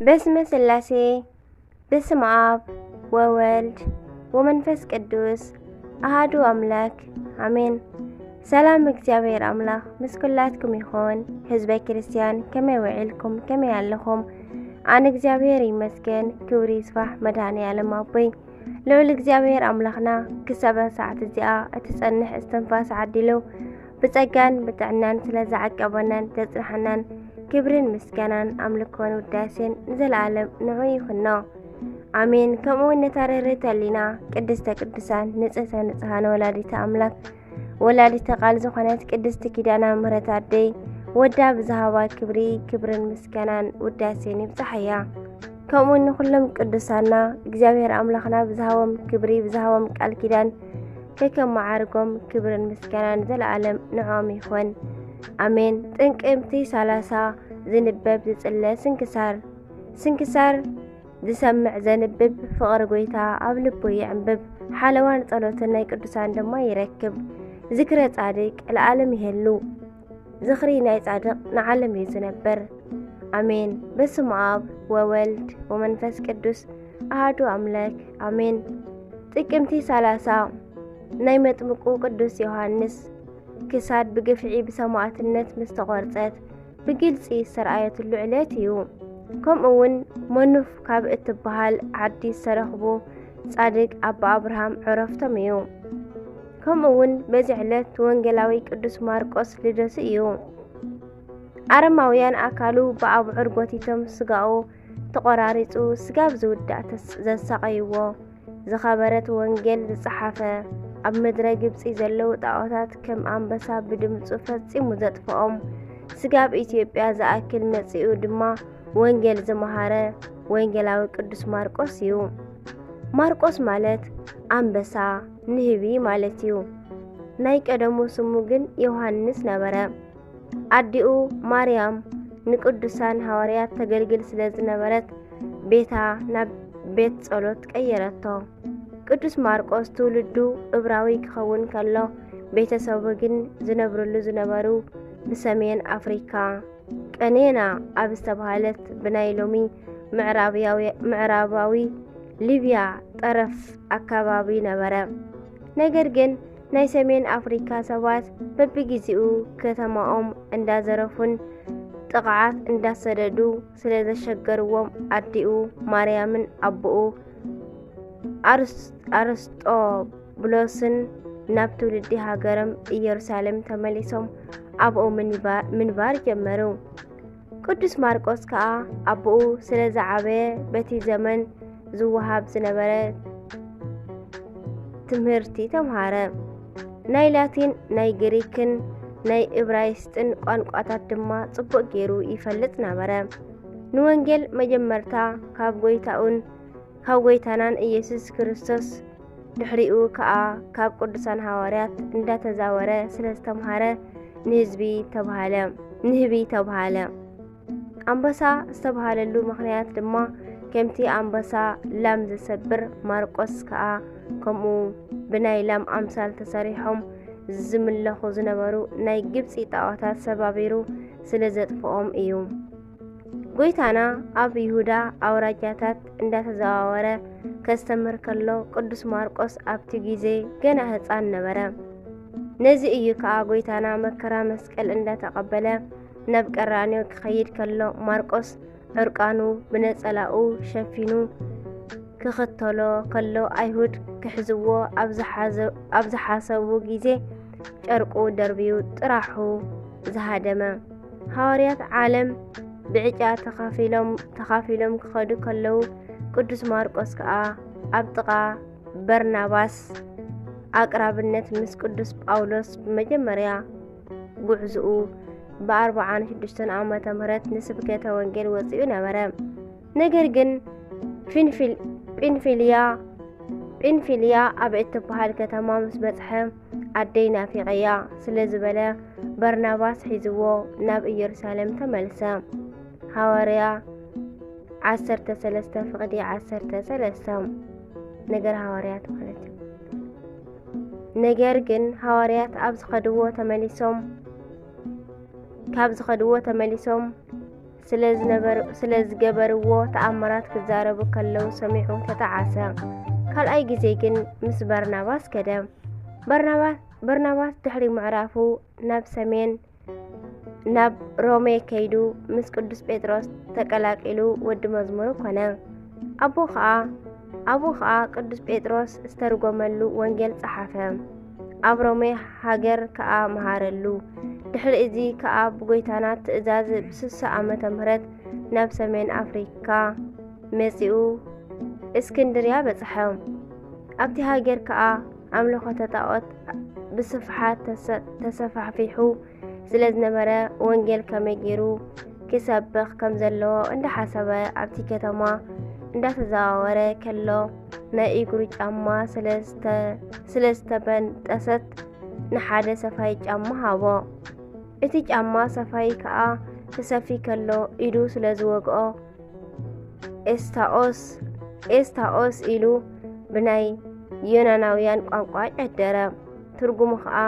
በስመ ስላሴ፣ በስመ አብ ወወልድ ወመንፈስ ቅዱስ አሃዱ አምላክ አሜን። ሰላም እግዚኣብሔር ኣምላኽ ምስ ኩላትኩም ይኹን። ህዝበ ክርስቲያን ከመይ ውዒልኩም? ከመይ ኣለኹም? ኣነ እግዚኣብሔር ይመስገን፣ ክብሪ ይስፋሕ መድኃኔ ዓለም ኣቦይ። ልዑል እግዚኣብሔር ኣምላኽና ክሳብ ሰዓት እዚኣ እትጸንሕ እስትንፋስ ዓዲሉ ብጸጋን ብጥዕናን ስለ ዝዓቀበናን ዘጽንሐናን ክብርን ምስጋናን ኣምልኮን ውዳሴን ንዘለኣለም ንዑ ይኹኖ። ኣሜን። ከምኡ እውን ነታ ርህርህቲ ሕሊና ቅድስተ ቅዱሳን ንጽህተ ንጽሃን ወላዲተ ኣምላክ ወላዲተ ቃል ዝኾነት ቅድስቲ ኪዳነ ምሕረት ኣደይ ወዳ ብዝሃባ ክብሪ ክብርን ምስጋናን ውዳሴን ይብጻሓያ። ከምኡ ንኹሎም ቅዱሳና እግዚኣብሔር ኣምላኽና ብዝሃቦም ክብሪ ብዝሃቦም ቃል ኪዳን ከከም መዓርጎም ክብርን ምስጋናን ዘለኣለም ንዕኦም ይኹን። ኣሜን። ጥቅምቲ ሰላሳ ዝንበብ ዝጽለ ስንክሳር። ስንክሳር ዝሰምዕ ዘንብብ ፍቕሪ ጐይታ ኣብ ልቡ ይዕንብብ። ሓለዋን ጸሎትን ናይ ቅዱሳን ድማ ይረክብ። ዝክረ ጻድቅ ለዓለም ይሄሉ። ዝኽሪ ናይ ጻድቕ ንዓለም እዩ ዝነብር። ኣሜን። በስመ አብ ወወልድ ወመንፈስ ቅዱስ አሐዱ አምላክ አሜን። ጥቅምቲ ሰላሳ ናይ መጥምቁ ቅዱስ ዮሐንስ ክሳድ ብግፍዒ ብሰማዕትነት ምስ ተቖርጸት ብግልጺ ዝተረኣየትሉ ዕለት እዩ። ከምኡ እውን መኑፍ ካብ እትበሃል ዓዲ ዝተረኽቡ ጻድቅ ኣባ ኣብርሃም ዕረፍቶም እዩ። ከምኡ እውን በዚ ዕለት ወንጌላዊ ቅዱስ ማርቆስ ልደቱ እዩ። ኣረማውያን ኣካሉ ብኣብዑር ጎቲቶም ስጋኡ ተቖራሪጹ ስጋብ ዝውዳእ ተስ-፣ ዘሳቐይዎ፣ ዝኸበረት ወንጌል ዝጸሓፈ፣ ኣብ ምድረ ግብጺ ዘለዉ ጣዖታት ከም ኣንበሳ ብድምጹ ፈጺሙ ዘጥፍኦም፣ ስጋብ ኢትዮጵያ ዝኣክል መጺኡ ድማ ወንጌል ዝመሃረ ወንጌላዊ ቅዱስ ማርቆስ እዩ። ማርቆስ ማለት ኣንበሳ፣ ንህቢ ማለት እዩ። ናይ ቀደሙ ስሙ ግን ዮሃንስ ነበረ። ኣዲኡ ማርያም ንቅዱሳን ሃዋርያት ተገልግል ስለ ዝነበረት ቤታ ናብ ቤት ጸሎት ቀየረቶ። ቅዱስ ማርቆስ ትውልዱ እብራዊ ክኸውን ከሎ፣ ቤተሰቡ ግን ዝነብርሉ ዝነበሩ ብሰሜን ኣፍሪካ ቀኔና ኣብ ዝተባህለት ብናይ ሎሚ ምዕራብያዊ-፣ ምዕራባዊ ሊብያ ጠረፍ ኣካባቢ ነበረ። ነገር ግን ናይ ሰሜን ኣፍሪካ ሰባት በብጊዜኡ ከተማኦም እንዳዘረፉን ጥቕዓት እንዳሰደዱ ስለ ዘሸገርዎም ኣዲኡ ማርያምን ኣቦኡ ኣርስ-፣ ኣርስጦብሎስን ናብ ትውልዲ ሃገሮም ኢየሩሳሌም ተመሊሶም ኣብኡ ምንባ-፣ ምንባር ጀመሩ። ቅዱስ ማርቆስ ከኣ ኣቦኡ ስለ ዝዓበየ በቲ ዘመን ዝወሃብ ዝነበረ ትምህርቲ ተምሃረ። ናይ ላቲን፣ ናይ ግሪክን ናይ እብራይስጥን ቋንቋታት ድማ ጽቡቕ ገይሩ ይፈልጥ ነበረ። ንወንጌል መጀመርታ ካብ ጐይታኡን ካብ ጐይታናን ኢየሱስ ክርስቶስ፣ ድሕሪኡ ከኣ ካብ ቅዱሳን ሃዋርያት እንዳተዛወረ ስለ ዝተምሃረ ንህዝቢ ተባህለ፣ ንህቢ ተባህለ። ኣንበሳ ዝተባህለሉ ምኽንያት ድማ ከምቲ ኣንበሳ ላም ዝሰብር፣ ማርቆስ ከኣ ከምኡ ብናይ ላም ኣምሳል ተሰሪሖም ዝምለኹ ዝነበሩ ናይ ግብጺ ጣዖታት ሰባቢሩ ስለ ዘጥፍኦም እዩ። ጐይታና ኣብ ይሁዳ ኣውራጃታት እንዳተዘዋወረ ከስተምህር ከሎ፣ ቅዱስ ማርቆስ ኣብቲ ግዜ ገና ህጻን ነበረ። ነዚ እዩ ከኣ ጐይታና መከራ መስቀል እንዳተቐበለ ናብ ቀራንዮ ክኸይድ ከሎ፣ ማርቆስ ዕርቃኑ ብነጸላኡ ሸፊኑ ክኽተሎ ከሎ፣ ኣይሁድ ክሕዝዎ ኣብ ዝሓዘ-፣ ኣብ ዝሓሰቡ ግዜ፣ ጨርቁ ደርብዩ ጥራሑ ዝሃደመ። ሃዋርያት ዓለም ብዕጫ ተኻፊሎም፣ ተኻፊሎም ክኸዱ ከለዉ፣ ቅዱስ ማርቆስ ከኣ ኣብ ጥቓ በርናባስ ኣቅራብነት ምስ ቅዱስ ጳውሎስ ብመጀመርያ ጉዕዝኡ ብኣርብዓን ሽዱሽተን ዓመተ ምህረት ንስብከተ ወንጌል ወጺኡ ነበረ። ነገር ግን ፊንፊል-፣ ጲንፊልያ፣ ጲንፊልያ ኣብ እትበሃል ከተማ ምስ በጽሐ፣ ኣደይ ናፊቐያ ስለ ዝበለ፣ በርናባስ ሒዝዎ ናብ ኢየሩሳሌም ተመልሰ። ሃዋርያ ዓሰርተ ሰለስተ ፍቕዲ ዓሰርተ ሰለስተ፣ ነገር ሃዋርያት ማለት እዩ። ነገር ግን ሃዋርያት ኣብ ዝኸድዎ ተመሊሶም፣ ካብ ዝኸድዎ ተመሊሶም ስለ ዝገበርዎ ተኣምራት ክዛረቡ ከለዉ ሰሚዑ ተጣዓሰ። ካልኣይ ግዜ ግን ምስ በርናባስ ከደ። በርናባስ ድሕሪ ምዕራፉ ናብ ሰሜን ናብ ሮሜ ከይዱ ምስ ቅዱስ ጴጥሮስ ተቀላቂሉ ወዲ መዝሙሩ ኮነ። ኣብኡ ኸኣ ኣብኡ ኸኣ ቅዱስ ጴጥሮስ ዝተርጎመሉ ወንጌል ጸሓፈ። ኣብ ሮሜ ሃገር ከኣ መሃረሉ። ድሕሪ እዚ ከኣ ብጎይታና ትእዛዝ ብስሳ ዓመተ ምህረት ናብ ሰሜን ኣፍሪካ መጺኡ እስክንድርያ በጽሐ። ኣብቲ ሃገር ከኣ ኣምልኾተ ጣዖት ብስፍሓት ተሰፋሕፊሑ ስለ ዝነበረ ወንጌል ከመይ ገይሩ ክሰብኽ ከም ዘለዎ እንዳሓሰበ ኣብቲ ከተማ እንዳተዘዋወረ ከሎ ናይ እግሩ ጫማ ስለ ዝተበንጠሰት ንሓደ ሰፋይ ጫማ ሃቦ። እቲ ጫማ ሰፋይ ከኣ ክሰፊ ከሎ ኢዱ ስለ ዝወግኦ ኤስታኦስ ኤስታኦስ ኢሉ ብናይ ዮናናውያን ቋንቋ ጨደረ። ትርጉሙ ኸኣ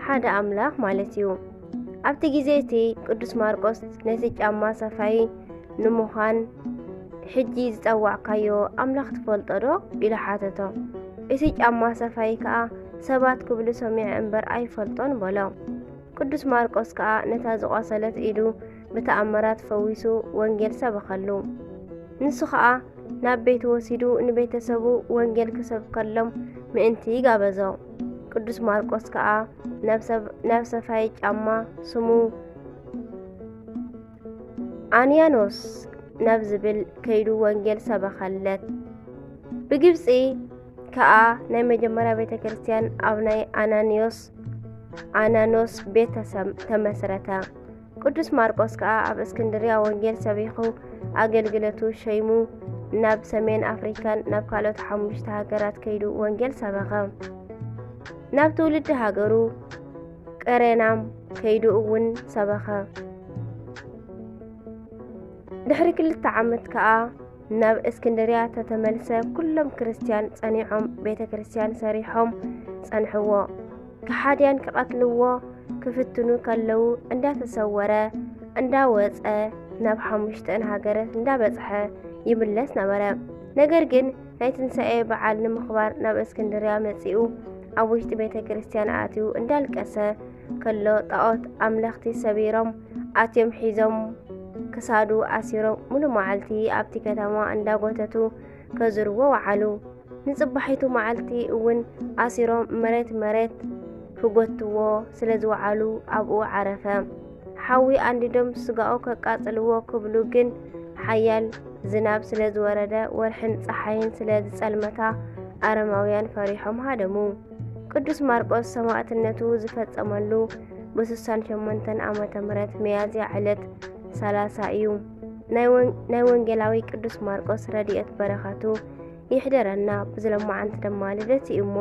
ሓደ ኣምላኽ ማለት እዩ። ኣብቲ ግዜ እቲ ቅዱስ ማርቆስ ነቲ ጫማ ሰፋይ ንምዃን ሕጂ ዝጸዋዕካዮ ኣምላኽ ትፈልጦ ዶ? ኢሉ ሓተቶ። እቲ ጫማ ሰፋይ ከኣ ሰባት ክብሉ ሰሚዐ እምበር ኣይፈልጦን በሎ። ቅዱስ ማርቆስ ከኣ ነታ ዝቖሰለት ኢዱ ብተኣምራት ፈዊሱ ወንጌል ሰበኸሉ። ንሱ ኸኣ ናብ ቤቱ ወሲዱ ንቤተሰቡ ወንጌል ክሰብከሎም ምእንቲ ይጋበዞ። ቅዱስ ማርቆስ ከኣ ናብ ሰፋይ ጫማ ስሙ ኣንያኖስ ናብ ዝብል ከይዱ ወንጌል ሰበኸለት። ብግብጺ ከኣ ናይ መጀመርያ ቤተ ክርስቲያን ኣብ ናይ ኣናንዮስ ኣናኖስ ቤት ተመስረተ። ቅዱስ ማርቆስ ከኣ ኣብ እስክንድርያ ወንጌል ሰቢኹ ኣገልግለቱ ሸይሙ ናብ ሰሜን ኣፍሪካን ናብ ካልኦት ሓሙሽተ ሃገራት ከይዱ ወንጌል ሰበኸ። ናብ ትውልዲ ሃገሩ ቀሬናም ከይዱ እውን ሰበኸ። ድሕሪ ክልተ ዓመት ከኣ ናብ እስክንድርያ ተተመልሰ። ኩሎም ክርስትያን ጸኒዖም ቤተ ክርስትያን ሰሪሖም ጸንሕዎ። ከሓድያን ክቐትልዎ ክፍትኑ ከለዉ እንዳተሰወረ እንዳወጸ ናብ ሓሙሽተን ሃገረት እንዳበጽሐ ይምለስ ነበረ። ነገር ግን ናይ ትንሳኤ በዓል ንምኽባር ናብ እስክንድርያ መጺኡ ኣብ ውሽጢ ቤተ ክርስትያን ኣትዩ እንዳልቀሰ ከሎ ጣዖት ኣምለኽቲ ሰቢሮም ኣትዮም ሒዞም ክሳዱ ኣሲሮም ሙሉ መዓልቲ ኣብቲ ከተማ እንዳጎተቱ ከዙርዎ ወዓሉ። ንጽባሒቱ መዓልቲ እውን ኣሲሮም መሬት መሬት ክጎትዎ ስለ ዝወዓሉ ኣብኡ ዓረፈ። ሓዊ ኣንዲዶም ስጋኡ ከቃጽልዎ ክብሉ ግን ሓያል ዝናብ ስለ ዝወረደ ወርሕን ጸሓይን ስለ ዝጸልመታ ኣረማውያን ፈሪሖም ሃደሙ። ቅዱስ ማርቆስ ሰማእትነቱ ዝፈጸመሉ ብስሳን ሸሞንተን ዓመተ ምህረት ሚያዝያ ዕለት ሰላሳ እዩ። ናይ ወንጌላዊ ቅዱስ ማርቆስ ረድኤት በረኸቱ ይሕደረና። ብዝለማዓንቲ ድማ ልደት እዩ እሞ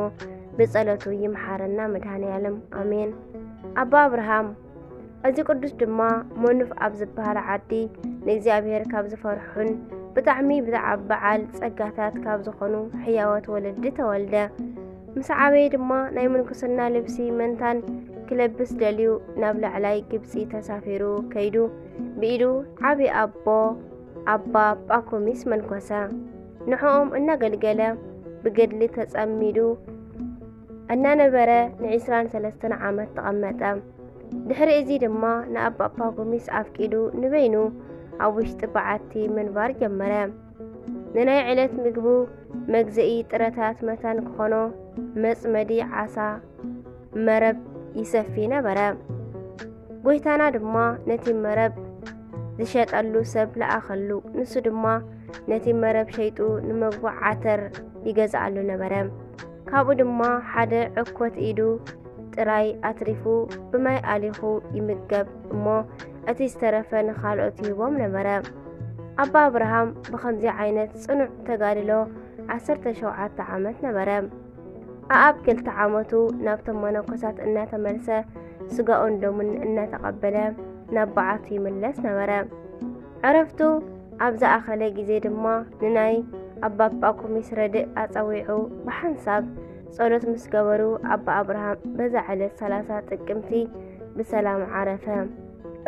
ብጸሎቱ ይምሓረና መድሃኔ ዓለም ኣሜን። ኣባ ኣብርሃም እዚ ቅዱስ ድማ መኑፍ ኣብ ዝበሃል ዓዲ ንእግዚኣብሔር ካብ ዝፈርሑን ብጣዕሚ ብዓል ጸጋታት ካብ ዝኾኑ ሕያወት ወለዲ ተወልደ። ምስ ዓበየ ድማ ናይ ምንኩስና ልብሲ መንታን ክለብስ ደልዩ ናብ ላዕላይ ግብጺ ተሳፊሩ ከይዱ ብኢዱ ዓቢ ኣቦ ኣባ ጳኩሚስ መንኮሰ። ንዕኦም እናገልገለ ብገድሊ ተጸሚዱ እናነበረ ንዒስራን ሰለስተን ዓመት ተቐመጠ። ድሕሪ እዚ ድማ ንኣባ ጳኩሚስ ኣፍቂዱ ንበይኑ ኣብ ውሽጢ በዓቲ ምንባር ጀመረ። ንናይ ዕለት ምግቡ መግዘኢ ጥረታት መታን ክኾኖ መጽመዲ ዓሳ መረብ ይሰፊ ነበረ። ጎይታና ድማ ነቲ መረብ ዝሸጠሉ ሰብ ለኣኸሉ። ንሱ ድማ ነቲ መረብ ሸይጡ ንመግቡ ዓተር ይገዝኣሉ ነበረ። ካብኡ ድማ ሓደ ዕኮት ኢዱ ጥራይ ኣትሪፉ ብማይ ኣሊኹ ይምገብ እሞ እቲ ዝተረፈ ንኻልኦት ይህቦም ነበረ። ኣባ ኣብርሃም ብኸምዚ ዓይነት ጽኑዕ ተጋድሎ ዓሰርተ ሸውዓተ ዓመት ነበረ። ኣኣብ ክልተ ዓመቱ ናብቶም መነኮሳት እናተመልሰ ስጋኡን ደሙን እናተቐበለ ናብ በዓቱ ይምለስ ነበረ። ዕረፍቱ ኣብ ዝኣኸለ ግዜ ድማ ንናይ ኣባ ጳኩሚስ ረድእ ኣጸዊዑ ብሓንሳብ ጸሎት ምስ ገበሩ ኣባ ኣብርሃም በዛ ዕለት ሰላሳ ጥቅምቲ ብሰላም ዓረፈ።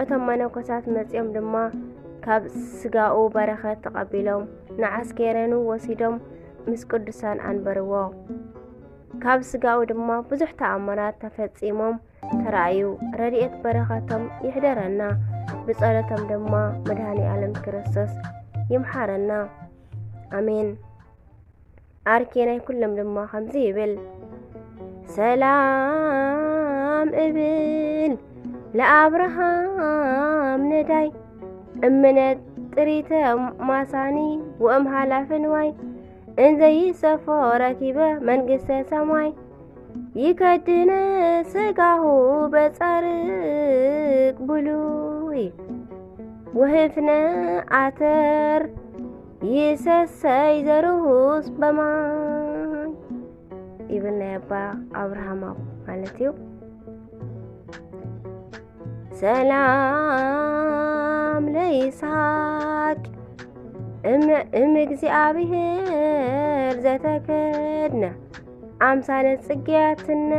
እቶም መነኮሳት መጺኦም ድማ ካብ ስጋኡ በረኸት ተቐቢሎም ንዓስኬረኑ ወሲዶም ምስ ቅዱሳን ኣንበርዎ። ካብ ስጋኡ ድማ ብዙሕ ተኣምራት ተፈጺሞም ተራእዩ። ረድኤት በረኸቶም ይሕደረና፣ ብጸሎቶም ድማ መድኃኔ ዓለም ክርስቶስ ይምሓረና። ኣሜን። ኣርኬ ናይ ኩሎም ድማ ከምዚ ይብል፣ ሰላም እብል ለኣብርሃም ነዳይ፣ እምነት ጥሪተ ማሳኒ ወእም ሃላፊ ንዋይ፣ እንዘይሰፎ ረኪበ መንግስተ ሰማይ፣ ይከድነ ስጋሁ በጸርቅ ብሉይ፣ ወህፍነ ኣተር ይሰሰይ ዘርሁስ በማይ ይብል ናይ ኣባ ኣብርሃም ኣብ ማለት እዩ። ሰላም ለይስሐቅ እም እግዚኣብሔር ዘተከድነ ኣምሳለ ጽግያትነ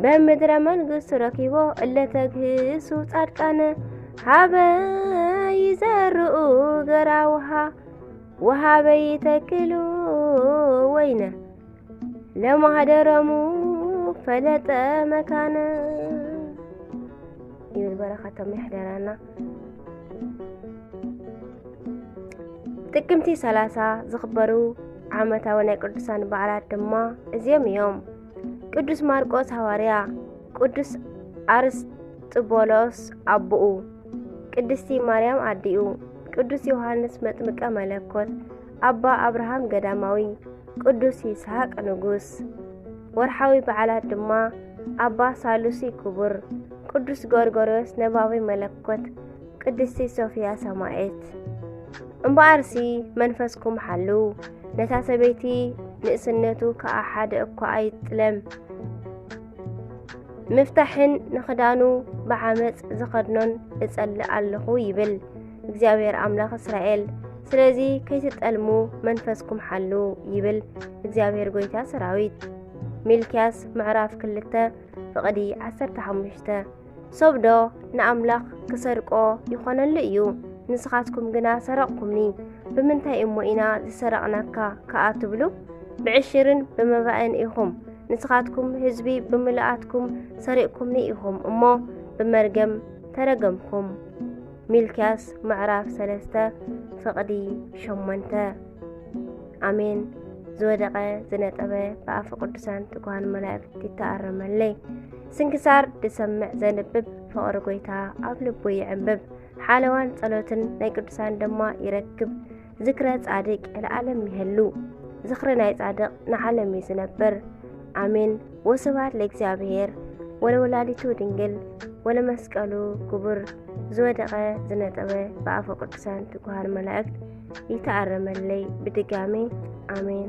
በምድረ መንግስቱ ረኪቦ እለተግህሱ ጻድቃነ ሃበ ይዘርኡ ገራ ውሃ ወሃበ ይተክሉ ወይነ ለማህደረሙ ፈለጠ መካነ ይብል። በረኸቶም ይሕደረና። ጥቅምቲ ሰላሳ ዝኽበሩ ዓመታዊ ናይ ቅዱሳን በዓላት ድማ እዚኦም እዮም። ቅዱስ ማርቆስ ሃዋርያ፣ ቅዱስ ኣርስጥቦሎስ ኣቦኡ፣ ቅድስቲ ማርያም ኣዲኡ፣ ቅዱስ ዮሃንስ መጥምቀ መለኮት፣ ኣባ ኣብርሃም ገዳማዊ፣ ቅዱስ ይስሐቅ ንጉስ። ወርሓዊ በዓላት ድማ ኣባ ሳሉሲ ክቡር፣ ቅዱስ ጎርጎርዮስ ነባቢ መለኮት፣ ቅድስቲ ሶፊያ ሰማዕት። እምበኣርሲ መንፈስኩም ሓሉ፣ ነታ ሰበይቲ ንእስነቱ ከኣ ሓደ እኳ ኣይጥለም። ምፍታሕን ንኽዳኑ ብዓመጽ ዝኸድኖን እጸልእ ኣለኹ ይብል እግዚኣብሔር ኣምላኽ እስራኤል። ስለዚ ከይትጠልሙ መንፈስኩም ሓሉ ይብል እግዚኣብሔር ጐይታ ሰራዊት። ሚልክያስ ምዕራፍ ክልተ ፍቕዲ ዓሰርተ ሓሙሽተ። ሰብ ዶ ንኣምላኽ ክሰርቆ ይኾነሉ እዩ፣ ንስኻትኩም ግና ሰረቕኩምኒ። ብምንታይ እሞ ኢና ዝሰረቕናካ ከኣ ትብሉ? ብዕሽርን ብመባእን ኢኹም። ንስኻትኩም ህዝቢ ብምልኣትኩም ሰሪቕኩምኒ ኢኹም እሞ ብመርገም ተረገምኩም። ሚልክያስ ምዕራፍ ሰለስተ ፍቕዲ ሸሞንተ። ኣሜን። ዝወደቐ ዝነጠበ ብኣፈ ቅዱሳን ትጉሃን መላእክት ይተኣረመለይ። ስንክሳር ዝሰምዕ ዘንብብ ፍቕሪ ጐይታ ኣብ ልቡ ይዕንብብ። ሓለዋን ጸሎትን ናይ ቅዱሳን ድማ ይረክብ። ዝክረ ጻድቅ ለዓለም ይህሉ። ዝኽሪ ናይ ጻድቅ ንዓለም እዩ ዝነብር። ኣሜን። ወስብሐት ለእግዚኣብሔር ወለወላዲቱ ድንግል ወለመስቀሉ ክቡር። ዝወደቐ ዝነጠበ ብኣፈ ቅዱሳን ትጉሃን መላእክት ይተኣረመለይ። ብድጋሜ ኣሜን።